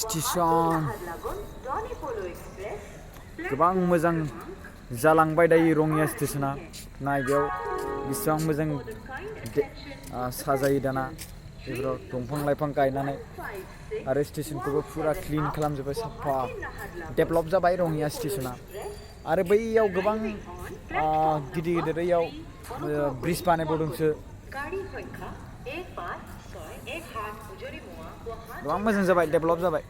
Station गोबां मोजां जालांबाय दायो रङिया स्टेशना नायनायाव बेसेबां मोजां साजायो दाना बेफोराव दंफां लाइफां गायनानै आरो स्टेशनखौबो फुरा क्लिन खालामजोब्बाय साफा डेभेलप जाबाय रङिया स्टेशना आरो बैयाव गोबां गिदिर गिदिर बैयाव ब्रिज बानायबावदोंसो गोबां मोजां जाबाय डेभेलप जाबाय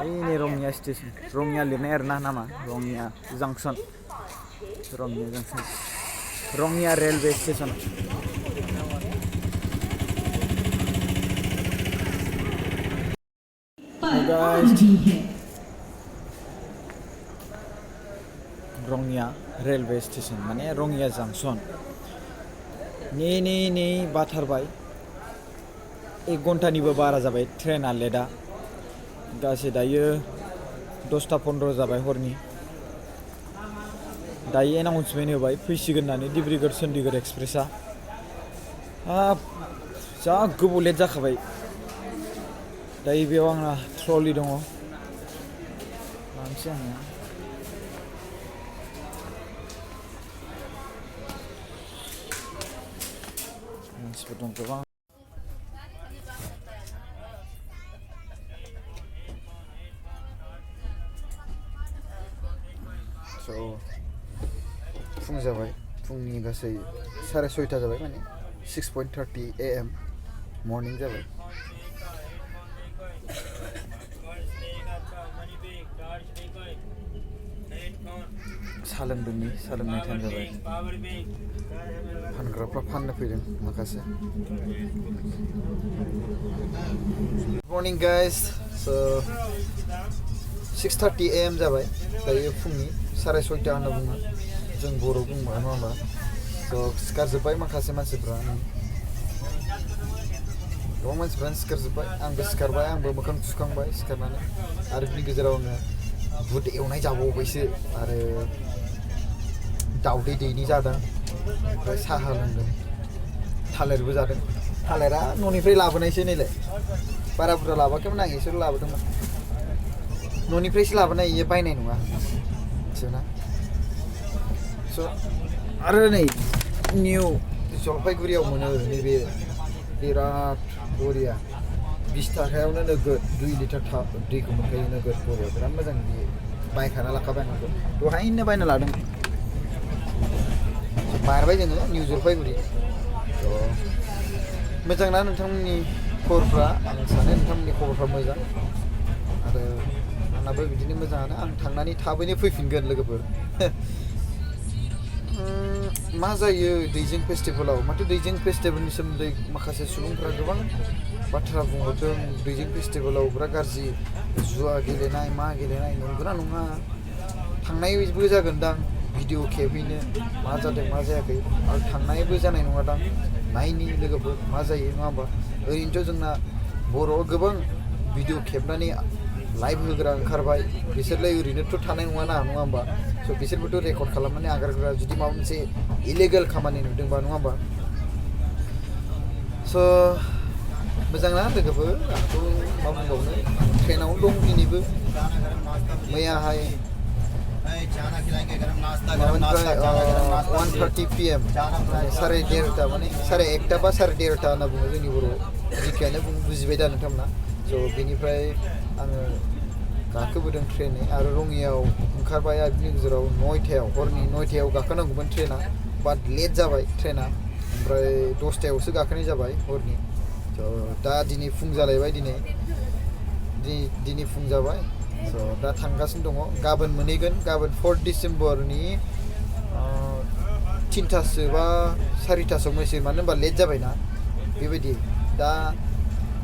ini Rongya Station, Rongya linear nah nama, Rongya Junction, Rongya Railway Station. Hey guys, Rongya Railway Station, mana Rongya Junction. Ni batarbai. 1 घन्टानिबो बारा जाबाय ट्रेना लेटआ गासै दायो 10:15 जाबाय हरनि दायो एनाउन्समेन्ट होबाय फैसिगोन होननानै डिब्रुगड़ चंडीगढ़ एक्सप्रेसआ जा गोबाव लेट जाखाबाय दायो बेयाव आंना ट्रलि दङ मानसि आंना मानसिफोर दं गोबां फुं जाबाय फुंनि गासै 6:30 जाबाय माने 6:30 AM मर्निं जाबाय सोलोंनाय टाइम जाबाय फानग्राफ्रा फाननो फैदों माखासे मर्निं गाइस सो 6:30 AM जाबाय दायो फुंनि 6:30 होनना बुङो जों बर' बुंबा नङा होमबा स' सिखारजोब्बाय माखासे मानसिफ्रा गोबां मानसिफ्रानो सिखारजोब्बाय आंबो सिखारबाय आंबो मोखां सुखांबाय सिखारनानै आरो बिनि गेजेराव आङो बुट एवनाय जाबावबायसो आरो दावदै दैनि जादों ओमफ्राय साहा लोंदों थालिरबो जादों थालिरा न'निफ्राय लाबोनायसो नैलाय बारा बुरजा लाबोआखैमोन आं एसेल' लाबोदोंमोन न'निफ्रायसो लाबोनाय इयो बायनाय नङा मिथियोना स' आरो नै निउ जलपाइगुरियाव मोनो नैबे बिराद बरिया 20 थाखायावनो नोगोद 2 लिटार दैखौ मोनखायो नोगोद बरिया बिराद मोजां बियो बायखाना लाखाबाय आंखौ दहायनो बायना लादों बारबाय जोङो निउ जलपाइगुरि थ' मोजां ना नोंथांमोननि खबरफ्रा आं सानो नोंथांमोननि खबरफ्रा मोजां आरो आंनाबो बिदिनो मोजाङानो आं थांनानै थाबैनो फैफिनगोन लोगोफोर मा जायो दैजिं फेस्टिभेलाव माथो दैजिं फेस्टिभेलनि सोमोन्दै माखासे सुबुंफ्रा गोबां बाथ्रा बुंहरदों दैजिं फेस्टिभेलाव बिराद गाज्रि जुवा गेलेनाय मा गेलेनाय नंगौना नङा थांनायबो जागोनदां भिडिअ खेबहैनो मा जादों मा जायाखै आरो थांनायबो जानाय नङादां नायनि लोगोफोर मा जायो नङा होमबा ओरैनोथ' जोंना बर'आव गोबां भिडिअ खेबनानै लाइभ होग्रा ओंखारबाय बिसोरलाय ओरैनोथ' थानाय नङा होमबा स' बिसोरबोथ' रेकर्ड खालामनानै आगारग्रा जुदि माबा मोनसे इलिगेल खामानि नुदोंबा नङा होमबा स' मोजां ना लोगोफोर आंथ' मा बुंबावनो ट्रेनाव दं दिनैबो मैयाहाय 1:30 PM 1:30 माने 1:30 बा 1:30 होनना बुङो जोंनि बर' जिखियानो बुजिबाय दा नोंथांमोना स' बेनिफ्राय आङो गाखोबोदों ट्रेनै आरो रङियाव ओंखारबाय आरो बिनि गेजेराव 9टायाव हरनि 9टायाव गाखोनांगौमोन ट्रेना बाट लेट जाबाय ट्रेना ओमफ्राय 10टायावसो गाखोनाय जाबाय हरनि स' दा दिनै फुं जालायबाय दिनै फुं जाबाय स' दा थांगासिनो दङ गाबोन मोनहैगोन गाबोन 4 डिसेम्बरनि 3टासो बा 4टासोआव मोनहैसिगोन मानो होनबा लेट जाबायना बेबायदि दा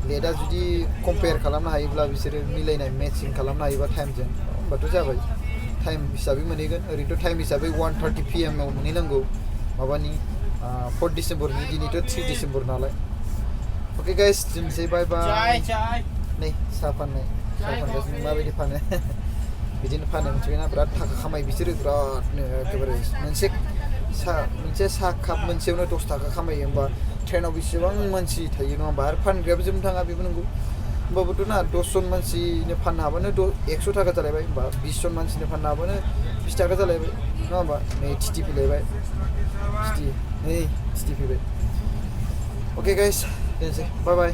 लेटआ जुदि कम्पेयार खालामनो हायोब्ला बिसोरो मिलायनाय मेचिं खालामनो हायोबा टाइमजों होमबाथ' जाबाय टाइम हिसाबै मोनहैगोन ओरैनोथ' टाइम हिसाबै 1:30 PM आव मोनहैनांगौ माबानि 4 डिसेम्बरनि दिनैथ' 3 डिसेम्बर नालाय अके गाइस दोनसै बाय बाय नै साहा फानगासिनो माबायदि फानो बिदिनो फानो मिथिबायना बिराद थाखा खामायो बिसोरो बिरादनो एखेबारे मोनसे मोनसे साहा काप मोनसेयावनो 10 थाखा खामायो होमबा ट्रेनाव बेसेबां मानसि थायो नङा होमबा आरो फानग्रायाबो जोबनो थाङा बेबो नंगौ होमबाबोथ' ना 10 जन मानसिनो फाननो हाबानो 100 थाखा जालायबाय होमबा 20 जन मानसिनो फाननो हाबानो 20 थाखा जालायबाय नङा होमबा नै टिटि फैलायबाय टिटि फैबाय अके गाइस दोनसै बाय बाय